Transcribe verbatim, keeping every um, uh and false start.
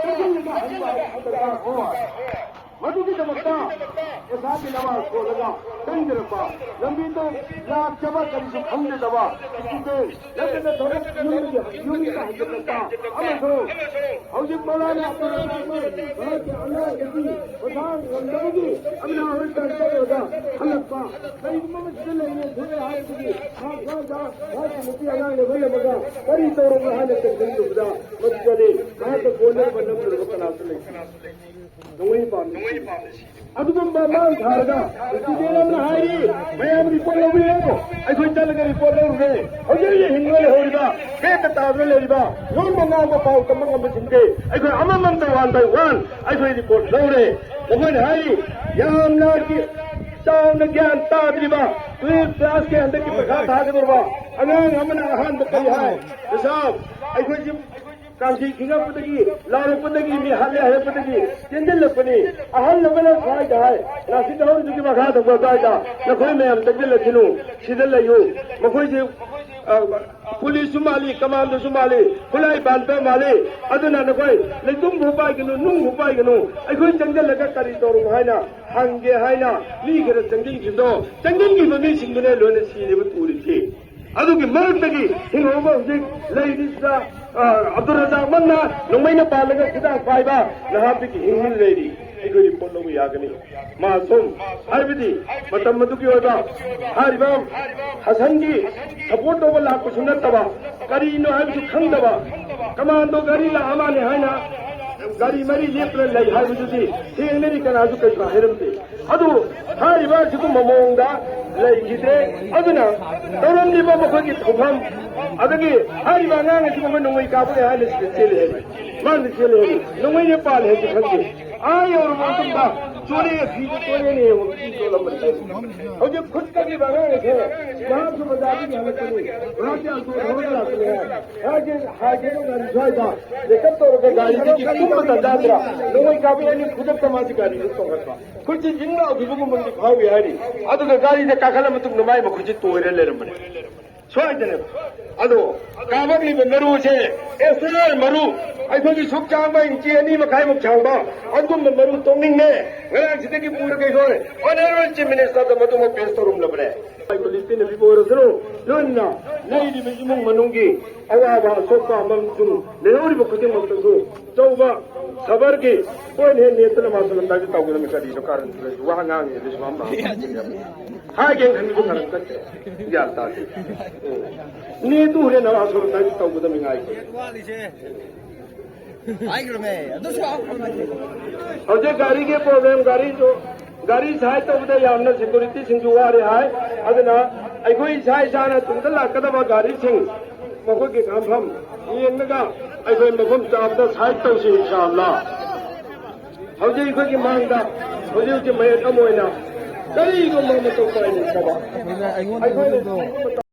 ꯆꯪꯁꯤꯜꯂꯒ ꯍꯟꯕ ꯍꯥꯏꯕꯁꯤ ꯗꯔꯀꯥꯔ ꯑꯣꯏ꯫ ꯃꯗꯨꯒꯤꯗꯃꯛꯇ ꯄꯩꯁꯥꯒꯤ ꯅꯃꯥ ꯁꯣꯜꯂꯒ ꯆꯪꯗꯔꯛꯄ, ꯂꯝꯕꯤꯗ ꯂꯥꯛꯆꯕ ꯀꯔꯤꯁꯨ ꯈꯪꯖꯗꯕ ꯏꯁꯇꯨꯗꯦꯟ ꯅꯠꯇ꯭ꯔꯒ ꯊꯕꯛ ꯌꯨꯝꯗꯒꯤ ꯌꯨꯝꯗ ꯍꯟꯖꯤꯜꯂꯛꯄ ꯑꯃꯁꯨꯡ ꯍꯧꯖꯤꯛ ꯃꯧꯂꯥꯅꯥ ꯑꯕꯗꯨꯜ ꯔꯍꯃꯥꯟ ꯃꯍꯥꯛꯀꯤ ꯑꯉꯥꯡꯗꯒꯤ ꯄꯩꯁꯥ ꯉꯝꯗꯕꯒꯤ ꯑꯃꯅ ꯍꯣꯏ ꯇꯥꯟꯊꯣꯛꯂꯒ ꯍꯜꯂꯛꯄ, ꯀꯔꯤꯒꯨꯝꯕ ꯑꯃ ꯁꯤꯗ ꯂꯩꯔꯦ ꯊꯣꯛꯑꯦ ꯍꯥꯏꯔꯒꯗꯤ ꯃꯍꯥꯛ ꯃꯥꯗ ꯃꯍꯥꯛꯀꯤ ꯅꯨꯄꯤ ꯑꯉꯥꯡ ꯂꯣꯏꯅꯃꯛꯀ ꯀꯔꯤ ꯇꯧꯔꯕ ꯍꯥꯏꯅ ꯆꯪꯁꯤꯜꯂꯨꯕꯗ ꯃꯗꯨꯗꯗꯤ ꯃꯍꯥꯛꯀ ꯀꯣꯟꯅꯔꯕ ꯅꯝꯗ꯭ꯔꯕ ꯀꯅꯥꯁꯨ ꯂꯩꯇꯦ꯫ ꯅꯣꯡꯃꯩ ꯄꯥꯝꯃꯤ꯫ ꯑꯗꯨꯒꯨꯝꯕ ꯃꯥꯡ ꯊꯥꯔꯒ ꯏꯁꯇꯨꯗꯦꯟ ꯑꯃꯅ ꯍꯥꯏꯔꯤ, "ꯃꯌꯥꯝ ꯔꯤꯄꯣꯔꯠ ꯂꯧꯕꯤꯌꯨ, ꯑꯩꯈꯣꯏ ꯆꯠꯂꯒ ꯔꯤꯄꯣꯔꯠ ꯂꯧꯔꯨꯔꯦ꯫ ꯍꯧꯖꯤꯛ ꯍꯧꯖꯤꯛ ꯍꯤꯡꯗꯨꯅ ꯂꯩꯍꯧꯔꯤꯕ, ꯕꯦꯛꯇ ꯇꯥꯗꯨꯅ ꯂꯩꯔꯤꯕ, ꯂꯣꯟꯕ ꯉꯥꯡꯕ ꯄꯥꯎ ꯇꯝꯕ ꯉꯝꯕꯁꯤꯡꯁꯦ ꯑꯩꯈꯣꯏ ꯑꯃꯃꯝꯇ ꯋꯥꯟ ꯕꯥꯏ ꯋꯥꯟ ꯑꯩꯈꯣꯏ ꯔꯤꯄꯣꯔꯠ ꯂꯧꯔꯦ꯫" ꯃꯈꯣꯏꯅ ꯍꯥꯏꯔꯤ, ꯌꯥꯝꯅ ꯒꯤ-, ꯆꯥꯎꯅ ꯒ꯭ꯌꯥꯟ ꯇꯥꯗ꯭ꯔꯤꯕ ꯇꯨꯌꯦꯜꯐ ꯀ꯭ꯂꯥꯁꯀꯤ ꯍꯟꯗꯛꯀꯤ ꯄꯩꯈꯥ ꯊꯥꯒꯗꯧꯔꯕ ꯑꯉꯥꯡ ꯑꯃꯅ ꯑꯍꯥꯟꯕ ꯀꯔꯤ ꯍꯥꯏ? "ꯃꯦꯗꯥꯝ, ꯑꯩꯈꯣꯏꯁꯤ ꯀꯥꯡꯖꯩ ꯈꯤꯡꯉꯛꯄꯗꯒꯤ, ꯂꯥꯎꯔꯛꯄꯗꯒꯤ, ꯃꯤ ꯍꯥꯠꯂꯦ ꯍꯥꯏꯔꯛꯄꯗꯒꯤ ꯆꯦꯟꯁꯤꯜꯂꯛꯄꯅꯤ꯫ ꯑꯍꯜ ꯑꯃꯅ ꯁ꯭ꯋꯥꯏꯗ ꯍꯥꯏ, ꯅꯥꯁꯤꯛ ꯍꯧꯔꯤꯗꯨꯒꯤ ꯃꯈꯥ ꯊꯪꯕ ꯑꯗꯨꯋꯥꯏꯗ ꯅꯈꯣꯏ ꯃꯌꯥꯝ ꯆꯪꯁꯤꯜꯂꯛꯈꯤꯅꯨ, ꯁꯤꯗ ꯂꯩꯌꯨ꯫ ꯃꯈꯣꯏꯁꯦ, ꯑ, ꯄꯨꯂꯤꯁꯁꯨ ꯃꯥꯜꯂꯤ, ꯀꯃꯥꯟꯗꯣꯁꯨ ꯃꯥꯜꯂꯤ, ꯈꯨꯠꯂꯥꯏ ꯄꯥꯟꯕ ꯃꯥꯜꯂꯤ꯫ ꯑꯗꯨꯅ ꯅꯈꯣꯏ ꯂꯩꯇꯨꯝꯕꯨ ꯄꯥꯏꯒꯅꯨ, ꯅꯨꯡꯕꯨ ꯄꯥꯏꯒꯅꯨ, ꯑꯩꯈꯣꯏ ꯆꯪꯁꯤꯜꯂꯒ ꯀꯔꯤ ꯇꯧꯔꯕ ꯍꯥꯏꯅ ꯍꯪꯒꯦ ꯍꯥꯏꯅ ꯃꯤ ꯈꯔ ꯆꯪꯁꯤꯟꯈꯤꯕꯗꯣ, ꯆꯪꯁꯤꯟꯈꯤꯕ ꯃꯤꯁꯤꯡꯗꯨꯅ ꯂꯣꯏꯅ ꯁꯤꯔꯦꯕ ꯇꯨꯔꯤꯁꯤ꯫ ꯑꯗꯨꯒꯤ ꯃꯔꯛꯇꯒꯤ ꯍꯤꯡꯍꯧꯕ ꯍꯧꯖꯤꯛ ꯂꯩꯔꯤꯁꯤꯗ, ꯑ, ꯑꯕꯗꯨꯜ ꯔꯖꯥꯛꯃꯛꯅ ꯅꯣꯡꯃꯩꯅ ꯄꯥꯜꯂꯒ ꯈꯨꯗꯥꯡ ꯄꯥꯏꯕ ꯅꯍꯥ ꯑꯗꯨꯒꯤ ꯍꯤꯡꯂꯤ ꯂꯩꯔꯤ꯫ ꯑꯩꯈꯣꯏ ꯔꯤꯄꯣꯔꯠ ꯂꯧꯕ ꯌꯥꯒꯅꯤ꯫ ꯃꯥ ꯁꯨꯝ ꯍꯥꯏꯕꯗꯤ ꯃꯇꯝ ꯑꯗꯨꯒꯤ ꯑꯣꯏꯕ ꯍꯥꯏꯔꯤꯕ ꯍꯁꯟꯒꯤ ꯁꯄꯣꯔꯠ ꯇꯧꯕ ꯂꯥꯛꯄꯁꯨ ꯅꯠꯇꯕ, ꯀꯔꯤꯅꯣ ꯍꯥꯏꯕꯁꯨ ꯈꯪꯗꯕ, ꯀꯃꯥꯟꯗꯣ ꯒꯥꯔꯤ ꯂꯥꯛꯑ ꯃꯥꯜꯂꯦ ꯍꯥꯏꯅ ꯒꯥꯔꯤ ꯃꯔꯤ ꯂꯦꯞꯇꯅ ꯂꯩ ꯍꯥꯏꯕꯗꯨꯗꯤ ꯊꯦꯡꯅꯔꯤ, ꯀꯅꯥꯁꯨ ꯀꯩꯁꯨ ꯍꯥꯏꯔꯝꯗꯦ꯫ ꯑꯗꯨ ꯍꯥꯏꯔꯤꯕ ꯑꯁꯤꯒꯨꯝꯕ ꯃꯑꯣꯡꯗ ꯂꯩꯈꯤꯗ꯭ꯔꯦ꯫ ꯑꯗꯨꯅ ꯇꯧꯔꯝꯂꯤꯕ ꯃꯈꯣꯏꯒꯤ ꯊꯧꯐꯝ, ꯑꯗꯒꯤ ꯍꯥꯏꯔꯤꯕ ꯑꯉꯥꯡ ꯑꯁꯤꯒꯨꯝꯕ ꯅꯣꯡꯃꯩ ꯀꯥꯞꯄꯒꯦ ꯍꯥꯏꯅ ꯁꯤꯗ ꯆꯦꯜꯂꯤ ꯍꯥꯏꯕ, ꯃꯥꯅ ꯆꯦꯜꯂꯤ ꯍꯥꯏꯕ, ꯅꯣꯡꯃꯩꯅ ꯄꯥꯜꯂꯦ ꯍꯥꯏꯁꯦ ꯈꯪꯗꯦ꯫ ꯑꯥ ꯌꯧꯔꯕ ꯃꯇꯨꯡꯗ ꯆꯣꯂꯦ, ꯐꯤꯗꯨ ꯆꯣꯂꯦꯅ ꯌꯦꯡꯉꯣ, ꯐꯤ ꯆꯣꯠꯂꯝꯕꯅꯤ꯫ ꯍꯧꯖꯤꯛ ꯈꯨꯠ ꯀꯛꯂꯤꯕ ꯑꯉꯥꯡ ꯑꯁꯦ ꯃꯍꯥꯛꯁꯨ ꯕꯖꯥꯔꯗꯒꯤ ꯍꯜꯂꯛꯄꯅꯤ, ꯃꯍꯥꯛꯁꯦ ꯑꯜꯇꯣ ꯊꯧꯔꯒ ꯂꯥꯛꯄꯅꯤ ꯍꯥꯏ꯫ ꯃꯍꯥꯛꯁꯦ ꯍꯥꯏꯒꯦꯗ ꯒꯥꯔꯤ ꯁ꯭ꯋꯥꯏꯗ ꯃꯦꯀꯞ ꯇꯧꯔꯒ ꯒꯥꯔꯤꯗꯒꯤ ꯀꯨꯝꯕ ꯇꯟꯖꯥꯗ꯭ꯔꯥ ꯅꯣꯡꯃꯩ ꯀꯥꯞꯄꯤ ꯑꯅꯤ ꯈꯨꯗꯛꯇ ꯃꯥꯁꯦ ꯒꯥꯔꯤꯗ ꯇꯣꯡꯈꯠꯄ꯫ ꯈꯨꯠꯁꯤ ꯖꯤꯡ ꯂꯥꯎꯈꯤꯕꯒꯨꯝꯕ ꯑꯃꯗꯤ ꯐꯥꯎꯏ ꯍꯥꯏꯔꯤ꯫ ꯑꯗꯨꯒ ꯒꯥꯔꯤꯗ ꯀꯥꯈꯠꯂ ꯃꯇꯨꯡꯗ ꯃꯥꯏ ꯃꯈꯨꯠꯁꯤ ꯇꯣꯏꯔ ꯂꯩꯔꯝꯕꯅꯤ꯫ ꯁ꯭ꯋꯥꯏꯗꯅꯦꯕ꯫ ꯑꯗꯣ ꯀꯥꯞꯄꯛꯂꯤꯕ ꯃꯔꯨꯁꯦ ꯑꯦꯁ ꯑꯥꯔ ꯃꯔꯨ, ꯑꯩꯈꯣꯏꯒꯤ ꯁꯨꯛ ꯁꯥꯡꯕ ꯏꯟꯆꯤ ꯑꯅꯤ ꯃꯈꯥꯏꯃꯨꯛ ꯁꯥꯡꯕ ꯑꯗꯨꯒꯨꯝꯕ ꯃꯔꯨ ꯇꯣꯡꯅꯤꯡꯉꯦ꯫ ꯉꯔꯥꯡꯁꯤꯗꯒꯤ ꯄꯨꯔꯒ ꯑꯩꯈꯣꯏ Honourable Chief Ministerꯗ ꯃꯗꯨꯃꯛ pass ꯇꯧꯔꯝꯂꯕꯅꯦ꯫ ꯑꯩꯈꯣꯏ ꯄꯨꯂꯤꯁꯀꯤꯅ ꯄꯤꯕ ꯑꯣꯏꯔꯁꯅꯨ, ꯂꯣꯏꯅ ꯂꯩꯔꯤꯕ ꯏꯃꯨꯡ ꯃꯅꯨꯡꯒꯤ ꯑꯋꯥꯕ ꯑꯁꯣꯛꯄ ꯑꯃꯁꯨꯡ ꯂꯩꯍꯧꯔꯤꯕ ꯈꯨꯗꯤꯡꯃꯛꯇꯁꯨ ꯑꯆꯧꯕ ꯁꯕꯔꯒꯤ point ꯍꯦꯛ ꯅꯦꯠꯇꯅ ꯃꯥꯁꯨ ꯂꯝꯗꯥꯏꯗ ꯇꯧꯒꯗꯕꯅꯤ꯫ ꯀꯔꯤꯅꯣ ꯀꯥꯔꯟ ꯋꯥ ꯉꯥꯡꯉꯤꯗꯨꯁꯨ ꯑꯃ ꯍꯥꯏꯒꯦꯅ ꯈꯟꯕꯁꯨ ꯀꯥꯔꯟ ꯆꯠꯇꯦ꯫ ꯒ꯭ꯌꯥꯟ ꯇꯥꯗꯦ꯫ ꯎꯝ꯫ ꯅꯦꯠꯇꯨ ꯍꯣꯔꯦꯟ ꯃꯥꯁꯨ ꯂꯝꯗꯥꯏꯗ ꯇꯧꯒꯗꯕꯅꯤ ꯉꯥꯏꯈꯣ꯫ ꯍꯥꯏꯈ꯭ꯔꯃꯦ, ꯑꯗꯨꯁꯨ ꯍꯥꯞꯈ꯭ꯔꯃꯦ꯫ ꯍꯧꯖꯤꯛ ꯒꯥꯔꯤꯒꯤ problem, ꯒꯥꯔꯤꯁꯨ, ꯒꯥꯔꯤ side ꯇꯧꯕꯗ ꯌꯥꯝꯅ securityꯁꯤꯡꯁꯨ ꯋꯥꯔꯦ ꯍꯥꯏ꯫ ꯑꯗꯨꯅ ꯑꯩꯈꯣꯏ ꯏꯁꯥ ꯏꯁꯥꯅ ꯇꯨꯡꯗ ꯂꯥꯛꯀꯗꯕ ꯒꯥꯔꯤꯁꯤꯡ ꯃꯈꯣꯏꯒꯤ ꯈꯥꯝꯐꯝ ꯌꯦꯡꯂꯒ ꯑꯩꯈꯣꯏ ꯃꯐꯝ ꯆꯥꯕꯗ side ꯇꯧꯁꯤ, ꯏꯟꯁꯥ ꯑꯜꯂꯥ꯫ ꯍꯧꯖꯤꯛ ꯑꯩꯈꯣꯏꯒꯤ ꯃꯥꯡꯗ ꯍꯧꯖꯤꯛ ꯍꯧꯖꯤꯛ ꯃꯌꯦꯛ ꯑꯃ ꯑꯣꯏꯅ ꯀꯔꯤꯒꯨꯝꯕ ꯑꯃ ꯇꯧꯕ ꯍꯥꯏꯅ ꯈꯟꯕ ꯑꯩꯈꯣꯏꯅ